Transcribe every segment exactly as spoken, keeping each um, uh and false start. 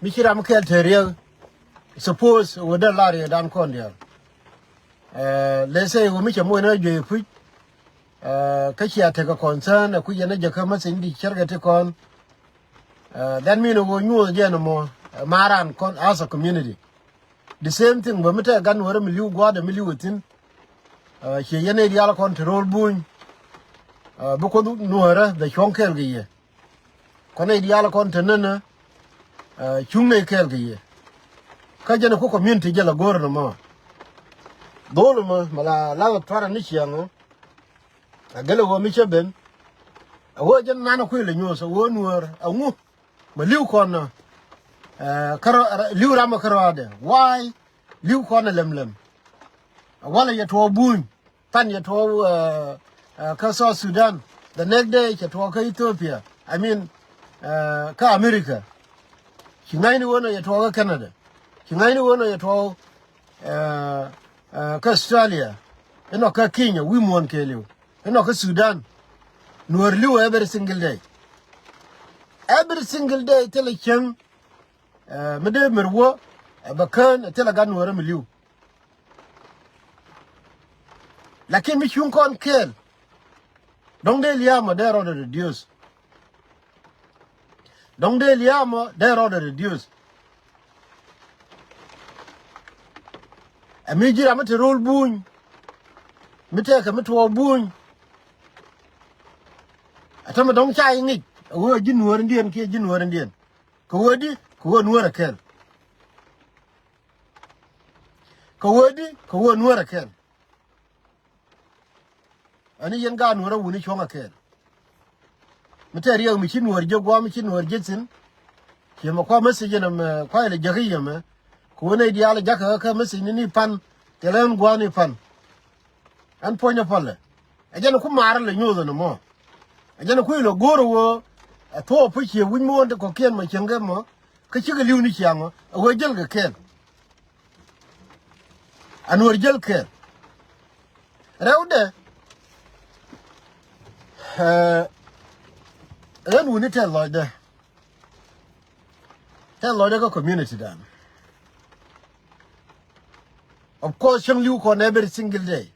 Mi ci ram kɛl te riek, suppose wä dee lar yɛ dan kɔn diaal. Let's say wä mi cɛ moc ni a juey puc, kä cia tekɛ concern a kuc yɛn a jäkä message di cärkɛ ti kɔn. That mean wä nyuɔth jɛn mɔ, maran kɔn as a community. The same thing bä mi tɛ gan wärä mi liw gua̱dɛ mi liw ithin. Ciɛ yɛn i̱ diaal kɔn te ro̱l buny. Bi kuoth nuɔ̱ɔ̱rä bɛ cuɔ̱ŋ kɛɛl kɛ yɛ. Kɔn i̱ diaal kɔn te nänä cuŋ nɛy kɛɛl kɛ yɛ. Kä jɛn ku community jɛ la go̱o̱r nɔmɔ. Dho̱o̱l mɔ mɛ la la tuarɛ ni ciɛŋ ɔ. A gɛlɛ ɣöö mi cä ben. A ɣöö jɛn nan a kui̱ lɛ nyuɔ̱th a ɣöö nuäär a ŋu. Mɛ li̱w kɔn ɛ kärɔ li̱w ramɔ kärɔadɛ. Why? Li̱w kɔn ɛ lɛm lɛm. A walɛ yɛ tuɔɔk buny. Pan yɛ tuɔɔk kä South Sudan. The next day cɛ tuɔɔk kä Ethiopia, I mean kä America. Ci ŋa̱cni ɣöö nɔ yɛ tuɔɔk kä Canada. Ci ŋa̱cni ɣöö nɔ yɛ tuɔɔk kä Australia. Inɔ kä Kenya wi̱i̱ muɔ̱ɔ̱n kɛɛliw. Inɔ kä Sudan. Nuäär li̱w every single day. Every single day thilɛ cieŋ. Mi dee mɛr wä ɛ bɛ kään ɛ thilɛ gat nuäärä mi li̱w. Lakin mi cuŋ kɔn kɛɛl. Dɔ̱ŋ dee lia̱a̱mɔ dee rɔɔdɛ reduce. Dɔ̱ŋ dee lia̱a̱mɔ dee rɔɔdɛ reduce. Ɛ mi ji̱ ram mi te ro̱l buny. Mi tɛkɛ mi tuɔɔk buny. Ɛ tämɛ dɔ̱ŋ ca i̱ ŋic ɛ ɣöö ji̱ nuäär indiɛn kiɛ ji̱ nuäär indiɛn. Kɛ ɣöö di kɛ ɣöö nuäär ɛ kɛl. Kɛ ɣöö di kɛ ɣöö nuäär ɛ kɛl. Ani yɛn gaat nuäär a wuni cuɔ̱ŋ a kɛɛl. Mi tɛɛr yɛk mi ci nuäär jiäk gua̱a̱m mi ci nuäär jiäk thi̱n. Ciɛ mɛ kua̱ message ɛn ɛmɛ kua̱c lɛ jäkä yɛmɛ. Kɛ wen nɛy diaal ɛ jakä kä message ni ni pan. Thilɛ ɛn gua̱a̱n ni pan. Ɛn puɔ̱nyä palɛ. Ɛ jɛn ku maarä lɛ nyoth ɛn ɛmɔ. Ɛ jɛn ku ilɛ go̱o̱r ɛ ɣöö ɛ thuɔɔk puc ciɛ wi̱c mi ɣän ti kɔ̱kiɛn mɔ cieŋkɛ mɔ. Kä cikɛ li̱w ni ciaŋ ɔ ɛ ɣöö jälkɛ kɛɛl. Anuɔr jäl kɛɛl. Rɛwdɛ. Ɛ, ɣän wuni tɛth lɔcdɛ. Tɛth lɔcdɛ kä community dan. Of course cäŋ li̱w kɔn every single day.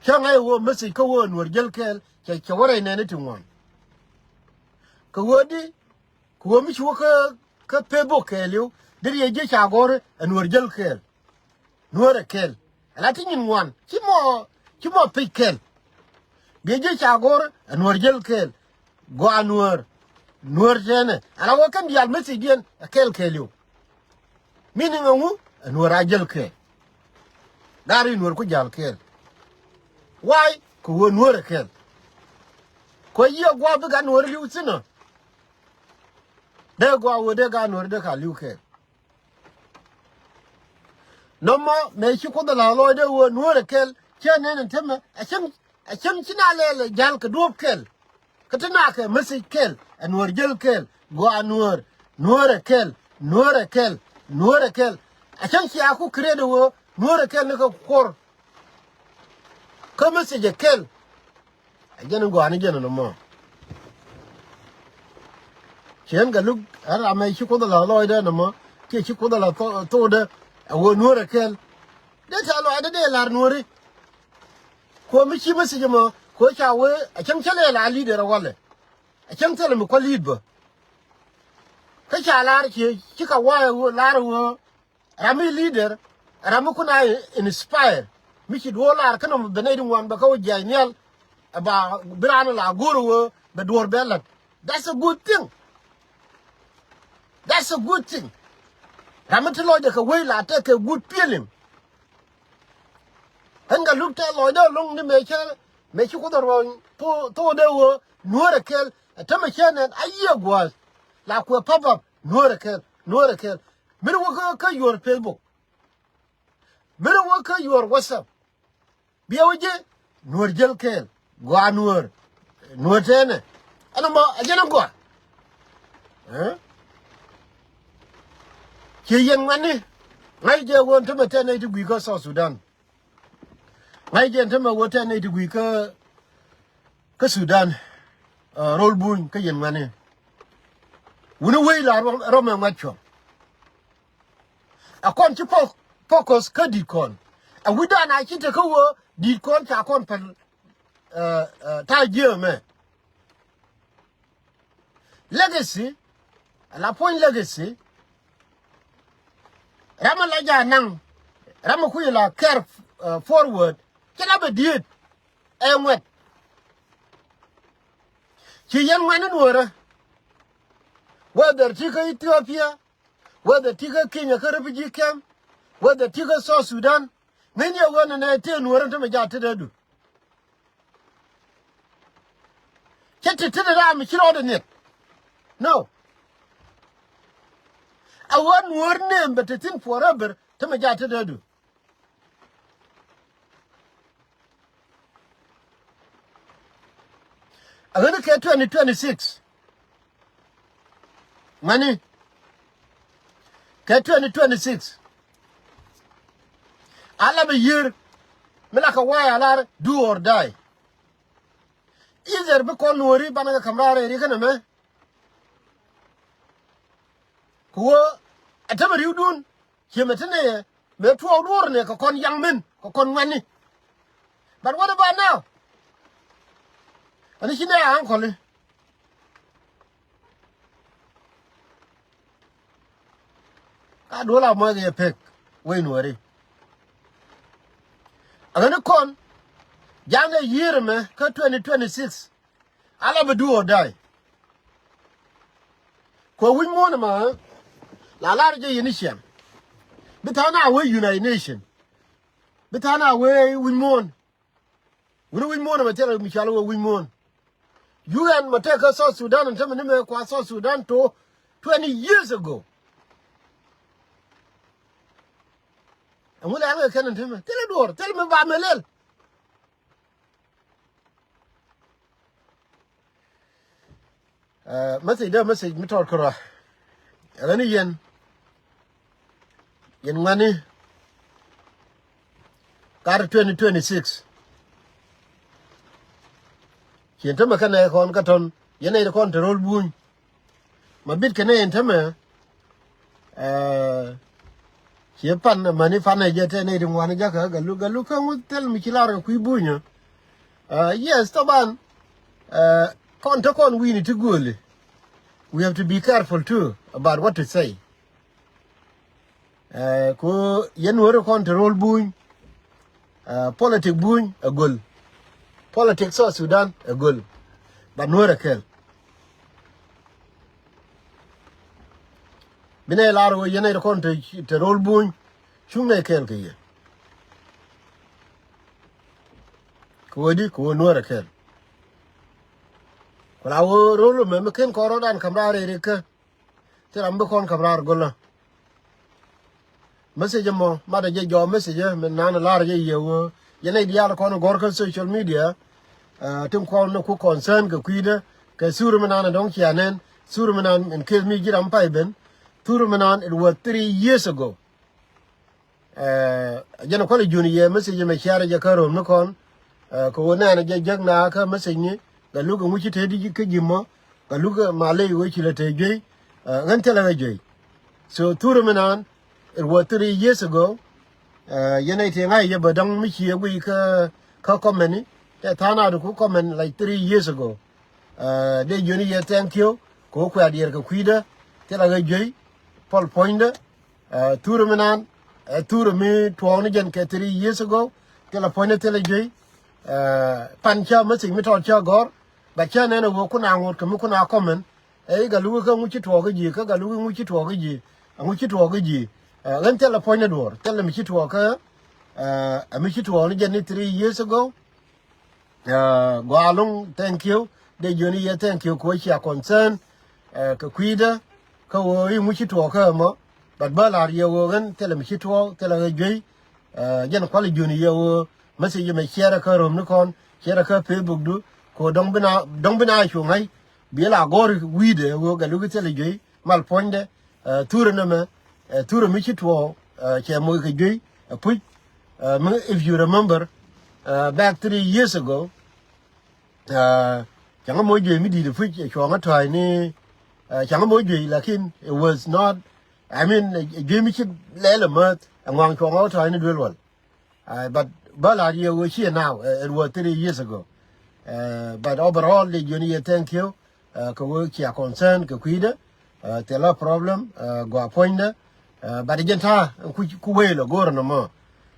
Cäŋ a i̱ wä message kä wä anuɔr jäl kɛɛl. Cɛ, cɛ wä rɛy nɛɛni ti ŋuan. Kɛ wä di Kɛ ɣöö mi ci wä kä, kä peth bok kɛɛliw dee riey jiec ca gɔ̱r ɛ nuäär jäl kɛɛl. Nuäär ɛ kɛɛl. Ala ti nyin ŋuan ci mɔ, ci mɔ pec kɛɛl. Biɛ jiec ca gɔ̱r ɛ nuäär jäl kɛɛl. Gɔaa nuäär. Nuäär tɛnɛ ala wä kɛn diaal message diɛn ɛ kɛɛl kɛɛliw. Meaning ɛŋu? Ɛ nuäär a jäl kɛɛl. Gari nuäär ku ja̱l kɛɛl. Why? Kɛ ɣöö nuäär ɛ kɛɛl. Kɛ yiëë gua̱a̱p bi gat nuäär li̱w thi̱n ɔ. Dee gɔaa wee dee gaat nuäär dee ka li̱w kɛɛl. Nɔmɔ mëë ci kuoth ala lɔɔcdɛ wee nuäär ɛ kɛɛl. Cä nɛn ɛn temɛ ɛ cäŋ, ɛ cäŋ ci na lɛɛl ɛ ja̱l kɛ duɔ̱ɔ̱p kɛɛl. Kä ti na kɛ message kɛɛl ɛ nuäär jäl kɛɛl. Gɔaa nuäär, nuäär ɛ kɛɛl, nuäär ɛ kɛɛl, nuäär ɛ kɛɛl. Ɛ cäŋ cia ku create wee nuäär ɛ kɛɛl ni kɛ kuɔr. Kä message ɛ kɛɛl. Ɛ jɛn in gɔaa ni jɛn in ɛmɔ. Ciɛn kɛ luk ɛ ram ɛ ci kuoth ala lɔɔcdɛ in ɛmɔ kiɛ ci kuoth ala thokdɛ. Ɛ ɣöö nuäär ɛ kɛɛl. Dee tɛ̈th lɔaacdɛ dee la̱r nuääri. Kuɔ mi ci message ɛmɔ kuɔ ca wee ɛ cäŋ cä lɛ la leader ɛ walɛ. Ɛ cäŋ thilɛ mi kua̱ lead bä. Kä ca la̱r ci, ci ka wa̱a̱ ɛ ɣöö la̱r ɛ ɣöö Ram mi leader, ram mi kun a inspire. Mi ci duɔ̱ɔ̱r lar kä nɔmɔ bɛ nɛy ti ŋuan bɛ kä wä jiac nhial. Ɛ ba bi raan la go̱o̱r wee bɛ duɔ̱ɔ̱r bɛ la̱t. That's a good thing. That's a good thing. Ram mi ti lɔcdɛ kɛ wec la tekɛ good feeling. Ɣän kɛ luk tɛth lɔcdä lo̱ŋ ni mëë cä, mëë ci kuoth ɛ ruɔ̱ny thokdɛ wee nuäär ɛ kɛl. Ɛ tämɛ cä nɛn a yiëë gua̱a̱th. La kuɛ pop up nuäär ɛ kɛl, nuäär ɛ kɛl. Min wä kä, kä your Facebook. Min wä kä your WhatsApp. Biɛ wä ji̱ nuäär jäl kɛɛl. Gɔaa nuäär. Nuäär tɛnɛ. Ɛn ɛmɔ a jɛn ɛ gɔaa. Ci yɛn ŋuɛ̈tni. Ŋa̱c jɛ ɣöö ɛn tämɛ tɛn nɛy ti gui̱i̱ kä South Sudan. Ŋa̱c jɛ ɛn tämɛ ɣöö tɛn nɛy ti gui̱i̱ kä, kä Sudan. Ro̱l buny kä yɛn ŋuɛ̈tni. Wuni wei la rɔm, rɔm ɛ ŋuɛt cuɔ̱ŋ. Ɛ kɔn ci fo-, focus kä di̱t kɔn. Ɛ wi̱dan a ci te kä wee di̱t kɔn ca kɔn päl, eh, eh, ta̱a̱ jiäämɛ. Legacy, ala puɔ̱ny legacy. Ram a la ja̱ naŋ, ram a kui̱ la care, eh, forward. Ci la bɛ diet. Ɛ ŋuɛt. Ci yɛn ŋuɛt ni nuɔrä. Whether ti kä Ethiopia, whether ti kä Kenya kä refugee camp, whether ti kä South Sudan. Ŋäcni ɛ ɣöö nɛ nɛ tëë nuɔrä ti mɛ ja̱ tetdädu. Cä te tetdä ram ci rɔɔdɛ nhiet. No. Ɛ ɣöö nuɔr nɛɛm bɛ te thi̱n forever ti mɛ ja̱ tetdädu. Aɣäni kɛ twenty twenty-six. Mani kɛ twenty twenty-six. Ala bɛ yiër mi la kɛ wa̱a̱ a lar do or die. Either bi kɔn nuɔri banɛ kɛ ka̱m raar ɛ ri känɛ mɛ. Kɛ ɣöö ɛ tämɛ ri̱wdun. Ciɛ mɛ ti nɛy ɛ mëë tuɔɔk duɔ̱ɔ̱r nɛ kɛ kɔn yaŋ min kɛ kɔn ŋuɛ̈tni. But what about now? Ani ci nɛy a aŋkɔli. Ka duɔl a mua̱th yɛ pek wec nuɔri. Aɣäni kɔn ja̱a̱ŋ ɛ yiër ɛmɛ kä twenty twenty-six. Ala bi do or die. Kuɛ wi̱c muɔ̱ɔ̱n ɛmɛ la lar jɛ yɛn i̱ ciɛŋ. Bi tha̱a̱ŋ a wee United Nation. Bi tha̱a̱ŋ a wee wi̱c muɔ̱ɔ̱n. Wuni wi̱c muɔ̱ɔ̱n ɛmɛ thilɛ mi cɔal wee wi̱c muɔ̱ɔ̱n. U N mɛ tëë kä South Sudan ɛn tämɛ ni mɛ kua South Sudan to twenty years ago. Ɛŋu lɛ ɛŋɛ kɛn ɛn tämɛ thilɛ duɔ̱ɔ̱r thilɛ mi ba mɛ lɛl. Ɛ, message dee message mi tɔt kärɔa. Ɛ ɣän i̱ yɛn, yɛn ŋuɛ̈tni kar twenty twenty-six. Ciɛ tämɛ kɛnɛ kɔn kä tɔ̱n yɛn nɛy ti kɔn te ro̱l buny. Ma bit kɛ nɛy ɛn tämɛ. Ɛ, ciɛ pan amäni pan ɛ jɛ tɛ nɛy ti ŋuan jakä Galuk, Galuk kä ŋuth thil mi ci lar kɛ kui̱ bunyä. Ɛ, yes, taban. Ɛ, kɔn te kɔn wi̱i̱ni ti gööli. We have to be careful too about what to say. Ɛ, ku yɛn nuɔri kɔn te ro̱l buny. Ɛ, politic buny ɛ göl. Politic South Sudan ɛ göl. Ba nuɔrɛ kɛl. Bi nɛ lar wä yɛn ɛ kɔn te, te ro̱l buny. Cuŋ nɛ kɛl kɛ yɛ. Kɛ wä di kɛ wä nuɔrɛ kɛl. Ku la wä ro̱l mɛ mi ken kɔn rɔ̱dan ka̱m raar rɛy rikä. Thil ram bi kɔn ka̱m raar go̱lä. Message ɛmɔ matdɛ jɛ jɔɔk message ɛ mi nan lar jɛ yɛ wä yɛn nɛy diaal kɔn gɔ̱r kä social media. Ɛ, tin kɔn ni ku concern kɛ kui̱dä kɛ thuri mi nan dɔ̱ŋ cia nɛn thuri mi nan in case mi ji̱ ram pay ben. Thuri mi nan it was three years ago. Ɛ, jɛn kualɛ jun yɛ message mɛ share jɛ kä rom ni kɔn. Ɛ, kɛ wä nɛn jɛ jek na kä message ni Galuk ŋuci te di kä ji̱ mɔ Galuk ma ley wä ci lɛ te juey. Ɛ, ɣän thilɛ ɣä juey. So thuri mi nan it was three years ago. Ɛ, yɛn ɛ ti ŋa̱c yɛ bä dɔ̱ŋ mi ci yɛ guiy kä, kä comment ni tɛ tha̱a̱ŋ a di ku comment like three years ago. Ɛ, dee jiöni yɛ thank you kɛ wä kuɛ diɛɛr kɛ kui̱dä. Thilɛ ɣä juey. Pɔl puɔ̱nydä. Ɛ, thurɛ mi naan, ɛ, thurɛ mi tuɔɔk ni jɛn kɛ three years ago. Thilɛ puɔ̱nydä thilɛ juey. Ɛ, pan cä message mi tɔt cä gɔ̱r. But cä nɛn ɛ ɣöö kun a ŋot kɛ mi kun a comment. Ɛ i̱ Galuk kä ŋu ci tuɔɔk kä ji̱, kä Galuk ŋu ci tuɔɔk kä ji̱. Ɛ ŋu ci tuɔɔk kä ji̱. Ɛ, ɣän thilɛ puɔ̱nydä duɔ̱ɔ̱r, thilɛ mi ci tuɔɔk kä, ɛ, ɛ mi ci tuɔɔk ni jɛn ni three years ago. Ɛ, gɔaa ɛlɔ̱ŋ, thank you. Dee jiöni yɛ thank you kɛ wä cia concern. Ɛ, kɛ kui̱dä kä ɣöö i̱ ŋu ci tuɔɔk kä ɛmɔ. But bä la̱r yɛ ɣöö ɣän thilɛ mi ci tuɔɔk, thilɛ ɣä juey. Ɛ, jɛn kualɛ jiöni yɛ ɣöö message mɛ share kä rom ni kɔn, share kä Facebook du. Kɛ ɣöö dɔ̱ŋ bi na, dɔ̱ŋ bi na cu ŋa̱c. Bi la gɔ̱r wi̱i̱dɛ ɣöö Galuk thilɛ juey mal puɔ̱nydɛ. Ɛ, thurɛ nɛmɛ, ɛ, thurɛ mi ci tuɔɔk, ɛ, cɛ moc kɛ juey, ɛ, puc. Ɛ, mi if you remember, ɛ, back three years ago, ɛ, cäŋ moc juey mi di̱i̱t ɛ puc, ɛ, cuɔ̱ŋ ɛ tɔ̱a̱c ni, Cäŋ mɔ juey, lakin it was not, I mean, juey mi ci lɛl ɛ mäth ɛ ŋɔaŋ cuɔ̱ŋ ɣä tɔ̱ ni duel wal. But bä la̱r yɛ ɣöö ciɛ now, it was three years ago. But overall dee jiɔni yɛ thank you. Kɛ ɣöö cia concern kɛ kui̱dɛ. Thilɛ problem, gɔaa puɔ̱nydɛ. But jɛn ta̱a̱ ku weel ɛ go̱o̱rä nɔmɔ.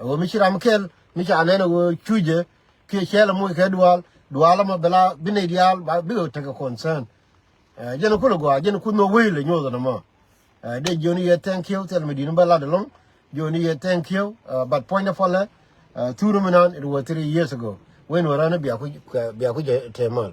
Ɣöö mi ci ram kɛl mi ca nɛn ɛ ɣöö cucɛ kiɛ cɛl ɛ moc kɛ dual dual ɛmɔ bɛ la bi nɛy diaal bikɛ tekɛ concern. Jɛn ku lɛ gɔaa, jɛn ku nhok wec lɛ nyoth ɛn ɛmɔ. Dee jiɔni yɛ thank you, thil mi di̱t mi bä lat ɛlɔ̱ŋ. Jiɔni yɛ thank you, but puɔ̱nydɛ pɔlɛ. Thur mi nan, it was three years ago. Wen wä rän bia ku, bia ku jɛ tɛmal.